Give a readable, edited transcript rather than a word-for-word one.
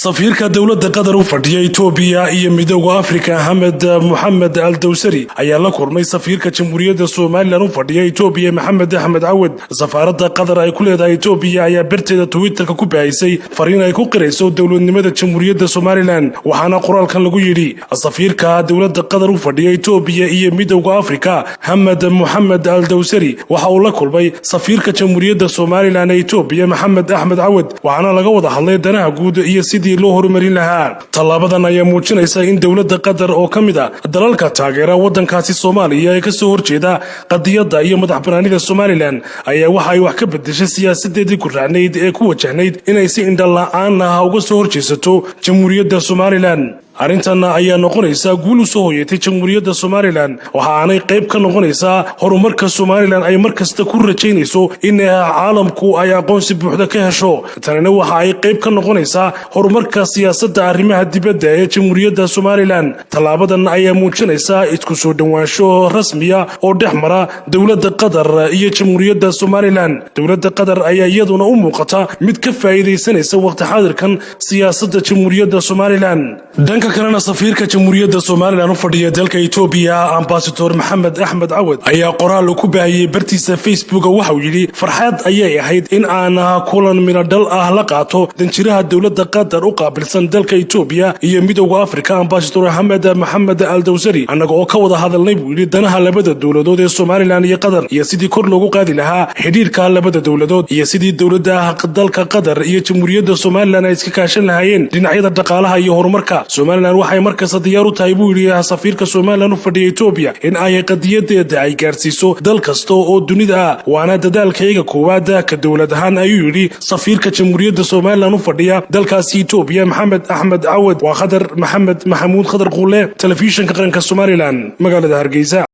Safiirka dowladda Qatar u fadhiya Itoobiya iyo Midooda Afrika, Axmed Moxamed Al Dawsari, ayaa la kulmay safiirka Jamhuuriyadda Somaliland u fadhiya Itoobiya, Maxamed Axmed Cawad. Safaaradda Qatar ay ku leedahay Itoobiya ayaa barteeda Twitterka ku baahisay fariin ay ku qirayso dowladnimada Jamhuuriyadda Somaliland, waxaana qoraalkan lagu yidhi: Safiirka dowladda Qatar u fadhiya Itoobiya iyo Midooda Afrika, Hamed Moxamed Al Dawsari, waxa uu la kulmay safiirka Jamhuuriyadda Somaliland ee Itoobiya, Maxamed Axmed Cawad, waxaana laga wada hadlay danaha guud iyo sidii loo horumarin lahaa. Tallaabadan ayaa muujinaysa in dowladda Qatar, oo ka mid ah dalalka taageera waddankaasi Soomaaliya ee kasoo horjeeda qadiyadda iyo madax banaanida Somaliland, ayaa waxa ay wax ka bedeshay siyaasadeedii ku raacnayd ee ku wajahnayd inay si indhala-aan ah uga soo horjeesato Jamhuuriyadda Somaliland. Arrintan ayaa noqonaysa guul u soo hoyatay Jamhuuriyadda Somaliland, waxa aanay qayb ka noqonaysaa horumarka Somaliland ay mar kasta ku rajaynayso in caalamku ay aqoonsi buuxda ka hesho. Tanina waxa ay qayb ka noqonaysaa horumarka siyaasadda arrimaha dibadda ee Jamhuuriyadda Somaliland. Tallaabadan ayaa muujinaysa isku soo dhowaansho rasmiya oo dhex mara dowladda Qatar iyo Jamhuuriyadda Somaliland. Dowladda Qatar ayaa iyaduna u muuqata mid ka faa'iidaysanaysa waqti xaadirkan siyaasadda Jamhuuriyadda Somaliland. Dhanka kalena, safiirka Jamhuuriyadda Somaliland u fadhiya dalka Itoobiya, Ambasador Maxamed Axmed Cawad, ayaa qoraal ku baahiyey bartiisa Facebook waxauu yidhi: Farxad ayay ahayd in aan kulan midhodhal ah la qaato danjiraha dowladda Qatar u qaabilsan dalka Itoobiya iyo Midowda Afrika, Ambasador Axmed Maxamed Al Dawsari, annaga oo ka wada hadalnay, buu yidhi, danaha labada dowladood ee Somaliland iyo Qatar iyo sidii kor loogu qaadi lahaa xidhiirka labada dowladood iyo sidii dowladda dalka Qatar iyo Jamhuuriyadda Somaliland ay iska kaashan lahaayeen dhinacyada dhaqaalaha iyo horumarka. Somaliland waxay markasta diyaar u tahay, buu yidhi safiirka Somaliland u fadhiya Etoobiya, in ay qadiyadeeda ay gaarsiiso dal kasta oo dunida ah, waana dadaalkayaga koowaad ka dowlad ahaan, ayuu yidhi safiirka Jamhuuriyadda Somaliland u fadhiya dalkaasi Etoobiya, Maxamed Axmed Cawad. Waa Khadar Maxamed Maxamuud, Khadar Quule, Telefishinka Qaranka Somaliland, magaalada Hargeysa.